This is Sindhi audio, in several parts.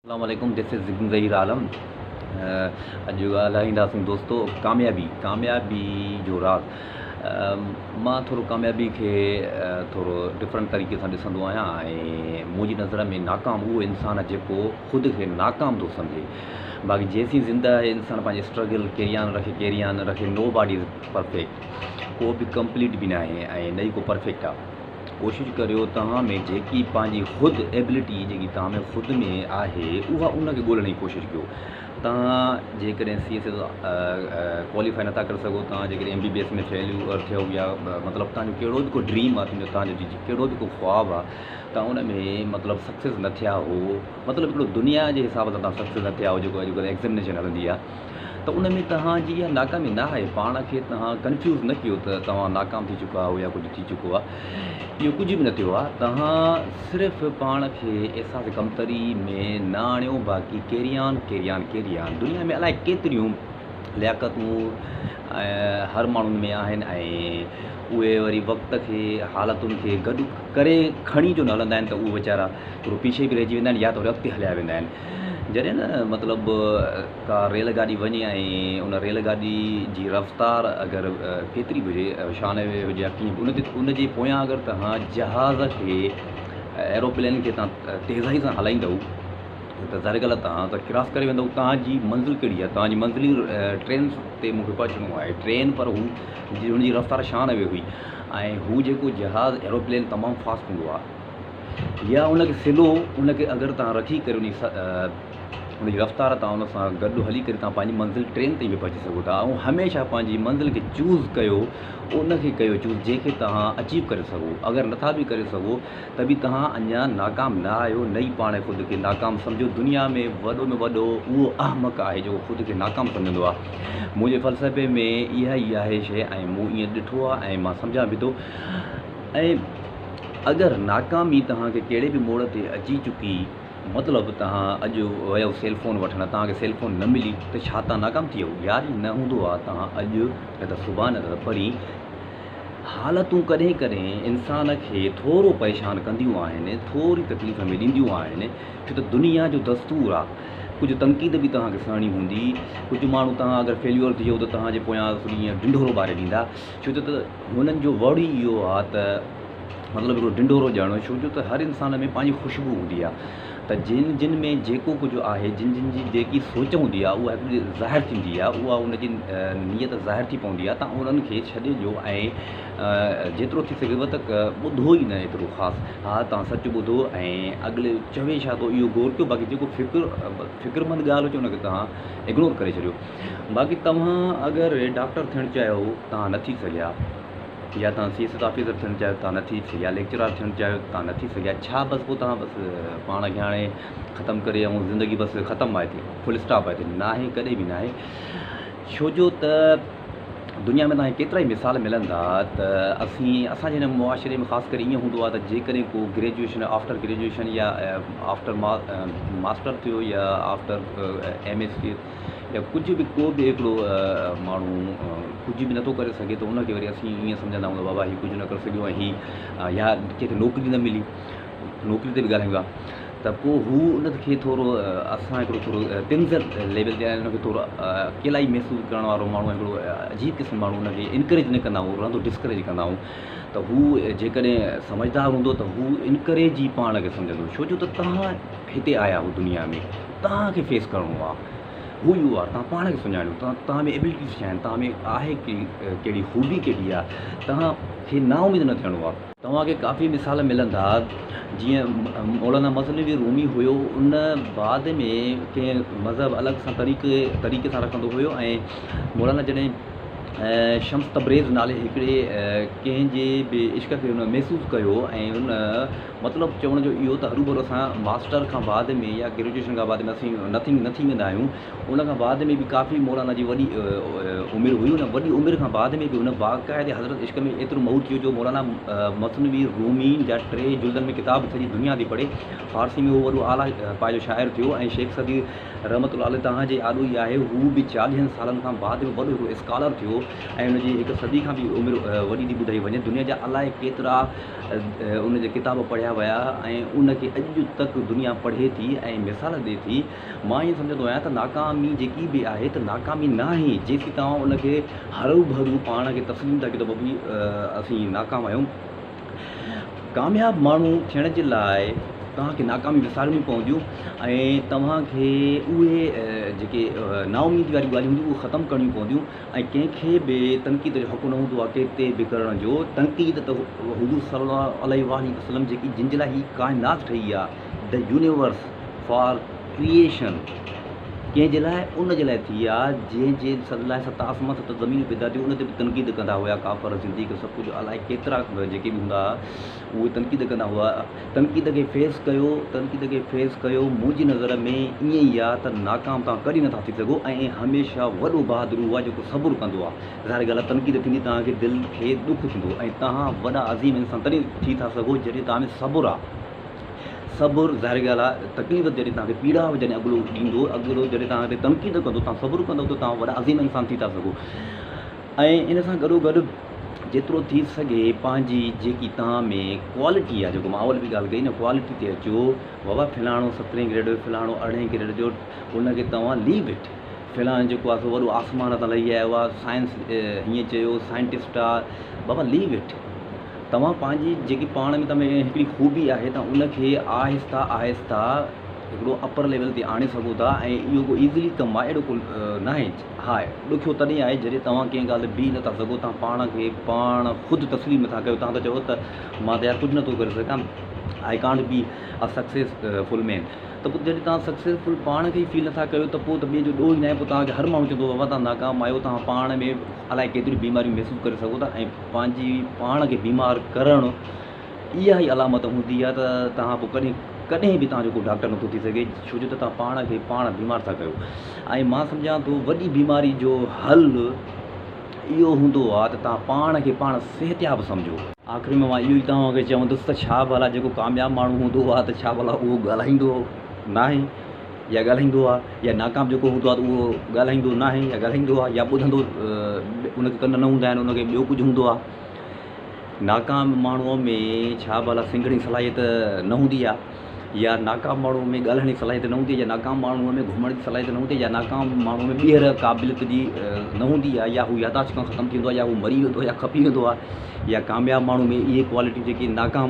السلام عليڪم دس از ظهير عالم اڄ ڳالهائينداسون دوستو ڪاميابي ڪاميابي جو راز مان ٿورو ڪاميابي کي ٿورو ڊفرنٽ طريقي سان ڏسندو آهيان ۽ منهنجي نظر ۾ ناڪام اهو انسان آهي جيڪو خود کي ناڪام ٿو سمجهي باقي جيسين زنده آهي انسان پنهنجي اسٽرگل ڪيريان رکي ڪيريان رکي نو باڊي از پرفيڪٽ ڪو به ڪمپليٽ به ناهي ۽ نه ئي ڪو پرفيڪٽ آهي ڪوشش ڪريو توهان ۾ جيڪي پنهنجي خود ايبلٽي جيڪي توهان ۾ خود ۾ آهي اها ان کي ڳولڻ جي ڪوشش ڪيو توهان جيڪڏهن سي ايس ايس ڪواليفائي نٿا ڪري سگهو توهان جيڪڏهن M B B S ۾ failure ٿيو يا مطلب توهان جو ڪهڙو به ڪو ڊريم آهي تنهنجو توهان جو ڪهڙو به ڪو خواب آهي توهان ان ۾ مطلب سڪسيس نه ٿيا هو مطلب هڪڙو دنيا جي حساب سان توهان سڪسيس نه ٿيا هو جيڪو اڄڪلهه ايگزامينيشن هلندي آهي ته ان ۾ توهان جي اها ناڪامي نه آهي، پاڻ کي توهان ڪنفيوز نه ڪيو ته توهان ناڪام ٿي چڪا آهيو يا ڪجهه ٿي چڪو آهي، اهو ڪجهه به نه ٿيو آهي، توهان صرف پاڻ کي احساس ڪمتري ۾ نه آڻيو باقي ڪيريان ڪيريان ڪيريان دنيا ۾ الائي ڪيتريون لياقتون هر ماڻهن ۾ آهن ۽ اهي وري وقت کي حالتن کي گڏ ڪري کڻي جو نه هلندا آهن ته اهي ويچارا ٿورو پيڇي به رهجي ويندا آهن يا ته وري اڳتي هليا ويندا آهن جڏهن نه مطلب ڪا ريل گاڏي وڃي ۽ ان ريل گاڏي جي رفتار اگر ڪيتري به هجي شانوي هجي يا ڪيئن به ان تي ان جي پويان اگر توهان جهاز کي ايروپلين کي توهان تيزائي سان هلائيندؤ ته ظاهر ڳالهه آهي توهان ته ڪراس ڪري ويندؤ توهان جي منزل ڪهڙي آهي توهان جي منزل ئي ٽرين تي مون کي پهچڻو آهي ٽرين پر هو هن جي رفتار شانوي هئي ۽ هو جيڪو جهاز ايروپلين تمام فاسٽ هوندو آهي يا ان کي سلو ان کي اگر توهان رکي ڪري ان ان جي رفتار تان ان سان گڏ هلي ڪري توهان پنهنجي منزل ٽرين تائين به پهچي سگهو ٿا ۽ هميشه پنهنجي منزل کي چوز ڪيو ان کي ڪيو چوز جنهن کي توهان اچيو ڪري سگهو اگر نٿا به ڪري سگهو ته به توهان اڃا ناڪام نه آهيو نه ئي پاڻ خود کي ناڪام سمجهو دنيا ۾ وڏو ۾ وڏو اهو احمق آهي جيڪو خود کي ناڪام سمجهندو آهي منهنجي فلسفي ۾ اها ئي آهي شيء ۽ مون ائين ڏٺو آهي ۽ مان سمجهان به ٿو ۽ اگر ناڪامي توهان کي ڪهڙي به موڙ تي اچي چڪي مطلب توهان اڄ ويو سيل فون وٺڻ توهان کي سيل فون نه ملي ته ڇا توهان ناڪام ٿي ويو يار ائين نه هوندو آهي توهان اڄ نه ته سڀان نه ته پرين حالتون ڪڏهن ڪڏهن انسان کي ٿورو پريشان ڪنديون آهن ٿوري تڪليف ۾ ڏينديون آهن ڇو ته دنيا جو دستور آهي ڪجهه تنقيد به توهان کي سهڻي هوندي ڪجهه ماڻهو توهان اگر فيليور ٿي ويو ته توهان جي پويان ائين ڍنڍورو ٻاري ڏيندا ڇو ته هنن جو وڙ ئي اهو آهي ته مطلب هڪڙو ڍنڍورو ڄڻ ڇو جو ته هر انسان ۾ پنهنجي خوشبو هوندي آهي ته جن جن ۾ جيڪو ڪجهه آهي جن جن جي جيڪي سوچ هوندي آهي اها هڪڙي ظاهر ٿيندي آهي اها ان جي نيت ظاهر ٿي پوندي آهي ته انهن کي ڇڏي ڏيو ۽ جيترو ٿي سگهيو ته ٻڌو ئي نه ايترو خاص ها توهان سچ ٻڌو ۽ اڳلي چوي ڇا ٿو اهو غور ڪيو باقي جيڪو فڪر فڪرمند ڳالهه هجي ان کي توهان اگنور ڪري ڇڏيو باقي توهان اگر ڊاڪٽر ٿيڻ چاهيو توهان نه ٿي سگهيا يا توهان سي ايس ايس آفيسر ٿيڻ چاهيو توهان نه ٿي سگهيا ليڪچرار ٿيڻ چاهيو توهان نه ٿي سگهيا ڇا بس پوء توهان بس پاڻ کي هاڻي ختم ڪري ۽ زندگي بس ختم آهي ٿي فل اسٽاپ آهي ٿي ناهي ڪڏهن به ناهي ڇو جو ته دنيا ۾ توهان کي ڪيترا ئي مثال ملندا ته اسين اسان جي هن معاشري ۾ خاص ڪري ائين هوندو آهي ته جيڪڏهن ڪو گريجوئيشن آفٽر گريجوئيشن يا آفٽر ماسٽر ٿيو يا آفٽر ايم ايس سي يا ڪجهه به ڪو به هڪڙو ماڻهو ڪجهه به نٿو ڪري سگهي ته ان کي وري اسين ائين سمجهندا آهيون ته بابا هي ڪجهه نه ڪري سگهيو ۽ هي يا ڪنهن کي نوڪري نه ملي نوڪري تي به ڳالهايون ٿا ته پوء هو ان کي ٿورو اسان هڪڙو ٿورو طنز ليول تي ان کي ٿورو اڪيلائي محسوس ڪرڻ وارو ماڻهو هڪڙو عجيب قسم ماڻهو ان کي انڪريج نه ڪندا آهيون رهندو ڊسڪريج ڪندا آهيون ته هو جيڪڏهن سمجهدار هوندو ته هو انڪريج ئي پاڻ کي سمجهندو ڇو جو ته توهان هتي آيا آهيو دنيا ۾ توهان کي فيس ڪرڻو آهي هو يو آر توهان پاڻ کي سڃاڻيو توهان توهان ۾ ايبلٽيز ڇا آهن توهان ۾ آهي ڪهڙي خوبي ڪهڙي آهي توهان کي نااميد نه ٿيڻو آهي. توهان کي ڪافي مثال ملندا جيئن مولانا مثنوي رومي هيو ان بعد ۾ ڪنهن مذهب الڳ سان طريقي طريقي سان رکندو هيو ۽ مولانا جڏهن شمس تبريز نالي هڪڙي ڪنهن جي به عشق کي هن محسوس ڪيو ۽ ان مطلب چوڻ جو اهو ته هروڀرو اسان ماسٽر کان بعد ۾ يا گريجوئيشن کان بعد ۾ اسين نٿنگ نه ٿي ويندا آهيون ان کان بعد ۾ به ڪافي مولانا جي وڏي عمر هئي ان وڏي عمر کان بعد ۾ به هن باقاعدي حضرت عشق ۾ ايترو محو ٿي ويو جو مولانا مثنوي رومي جا ٽي جلدن ۾ ڪتاب سڄي دنيا تي پڙهي فارسي ۾ هو وڏو اعليٰ پايي جو شاعر ٿيو ۽ شيخ سعدي رحمة الله عليه توهان جي آڏو ئي آهي هو به چاليهن سالن کان بعد ۾ وڏو هڪڙو اسڪالر ٿيو ۽ ان جي هڪ صدي کان به عمر وڏي ٿي ٻڌائي وڃي دنيا جا الائي ڪيترا ان جا ڪتاب پڙهيا. ويا ۽ ان کي اڄ تڪ دنيا پڙهي ٿي ۽ مثال ڏي ٿي. مان ائين سمجهندو آهيان ته ناڪامي جيڪي به آهي ته ناڪامي ناهي جيسين توهان ان کي هروڀرو پاڻ کي تسليم ٿا ڪيو ته بابي اسين ناڪام آهيون. ڪامياب ماڻهو ٿيڻ جي لاء توهان کي ناڪاميون وسارڻيون پونديون ۽ توهان کي اهي جيڪي نااميدي واريون ڳالهيون هونديون اهي ختم ڪرڻيون پونديون ۽ ڪنهن کي به تنقيد جو حق نه هوندو آهي ڪنهن تي به ڪرڻ جو. تنقيد ته حضور صلي الله عليه واٰله وسلم جيڪي جن جي لاء هي ڪائنات ٺهي آهي The Universe for Creation ڪنهن جي لاء ان جي لاء ٿي آهي جنهن جي لاء ست آسمان ست زمينون پيدا ٿيون ان تي به تنقيد ڪندا هيا ڪافر زنديق سڀ ڪجهه الائي ڪيترا جيڪي به هوندا هئا اهي تنقيد ڪندا هئا تنقيد کي فيس ڪيو تنقيد کي فيس ڪيو منهنجي نظر ۾ ائين ئي آ ته ناڪام توهان ڪڏهن نٿا ٿي سگهو ۽ هميشه وڏو بهادر اهو آ جيڪو صبر ڪندو آ ظاهر ڳالهه آ تنقيد ٿيندي توهان کي دل کي ڏک ٿيندو ۽ توهان وڏا عظيم انسان تڏهن ٿي ٿا سگهو جڏهن توهان ۾ صبر آ صبر ظاهر ڳالهه آ تڪليف جڏهن توهان کي پيڙا جڏهن اڳلو ڏيندو اڳلو جڏهن توهان تي تنقيد ڪندو توهان صبر ڪندو ته توهان وڏا عظيم انسان ٿي ٿا سگهو ۽ ان سان گڏو گڏ جيترو ٿي سگهي پنهنجي جيڪي توهان ۾ ڪوالٽي آهي جيڪو مان اول به ڳالهه ڪئي نه ڪوالٽي تي اچو بابا فلاڻو سترهين گريڊ جو فلاڻو ارڙهين گريڊ جو ان کي توهان ليو it فلاڻو جيڪو آهي سو وڏو آسمان تان لهي آيو آهي سائنس هيئن چيو سائنٽسٽ آهي بابا ليو it توهان پنهنجي جيڪي پاڻ ۾ توهان ۾ هڪڙي خوبي آهي ته ان کي آهسته آهسته هڪڙو اپر ليول تي آڻي سگهو ٿا ۽ اهو ڪو ايزلي ڪم آهي اهڙو ڪو ناهي ها ڏکيو تڏهن آهي جڏهن توهان ڪنهن ڳالهه تي بيهي نٿا سگهو توهان پاڻ کي پاڻ خود تسليم نٿا ڪيو توهان ٿا چئو ته مان ته يار ڪجهه نٿو ڪري سگهان I can't be a successful man ته پوء جڏهن توهان سڪسيس فل پاڻ کي ئي فيل نٿا ڪيو ته پوء ته ٻئي جو ڏوهه ئي ناهي پوء توهان کي هر ماڻهو چوندو بابا توهان ناڪام آهيو توهان پاڻ ۾ الائي ڪيتريون بيماريون محسوس ڪري سگهو ٿا ۽ پنهنجي پاڻ کي بيمار ڪرڻ اها ئي علامت هوندي آهي ته توهان پوء ڪڏهن ڪڏهن به توهان جو ڪو ڊاڪٽر نٿو ٿي سگهي ڇو جو ته توهان پاڻ کي پاڻ بيمار ٿا ڪيو ۽ مان سمجهان ٿو وڏي بيماري جو حل اهو هوندو آهي ته توهان پاڻ کي پاڻ صحتياب سمجهو. آخر ۾ مان اهو ئي توهان کي چوندس ته ڇا ڀلا جيڪو ڪامياب ماڻهو هوندو آهي ته ڇا ڀلا اهو ڳالهائيندو ناهي يا ڳالهائيندو آهي يا ناڪام جيڪو هوندو آهي ته اهو ڳالهائيندو ناهي يا ڳالهائيندو آهي يا ٻڌندو ان کي ڪن نه هوندا آهن ان کي ٻيو ڪجهه هوندو آهي. ناڪام ماڻهوء ۾ ڇا ڀلا سنگهڻ جي صلاحيت نه هوندي آهي يا ناڪام ماڻهوء ۾ ڳالهائڻ جي صلاحيت نه هوندي آهي يا ناڪام ماڻهوء ۾ گهمڻ جي صلاحيت نه هوندي آهي يا ناڪام ماڻهوء ۾ ٻيهر قابليت جي نه هوندي آهي يا هو ياداشت کان ختم ٿي ويندو آهي يا هو مري ويندو آهي يا کپي ويندو آهي يا ڪامياب ماڻهو ۾ اهي ڪوالٽيون جيڪي ناڪام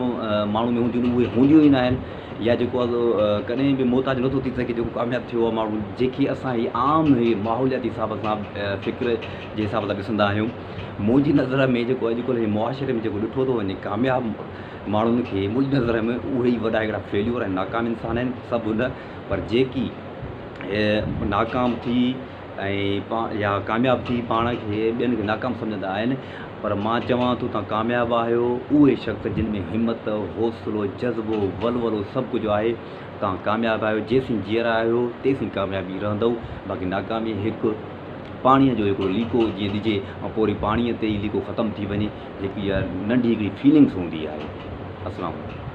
ماڻهو ۾ هونديون آهن اهي هونديون ئي نه آهن يا جيڪو آهي سو ڪڏهن به محتاج نٿو ٿي سگهي جيڪو ڪامياب ٿيو آهي ماڻهو جيڪي اسان هي عام هي ماحولياتي حساب سان فڪر جي حساب سان ڏسندا آهيون منهنجي نظر ۾ جيڪو اڄڪلهه جي معاشري ۾ جيڪو ڏٺو ٿو وڃي ڪامياب ماڻهن کي منهنجي نظر ۾ اهي ئي وڏا هڪڙا فيليور ۽ ناڪام انسان آهن سڀ نه پر جيڪي ناڪام ٿي ۽ يا ڪامياب ٿي پاڻ کي ٻين کي ناڪام سمجهندا آهن پر مان چوان ٿو توهان ڪامياب آهيو اهي شخص جن ۾ همت حوصلو جذبو ولولو سڀ ڪجهه آهي توهان ڪامياب آهيو جيسين جيئرا آهيو تيسين ڪاميابي رهندؤ باقي ناڪامي هڪ پاڻيء جو هڪڙو ليڪو جيئن ڏجي ۽ پوء وري پاڻيء تي ئي ليڪو ختم ٿي وڃي جيڪي اها ننڍي هڪڙي فيلنگس هوندي آهي. السلام عليڪم.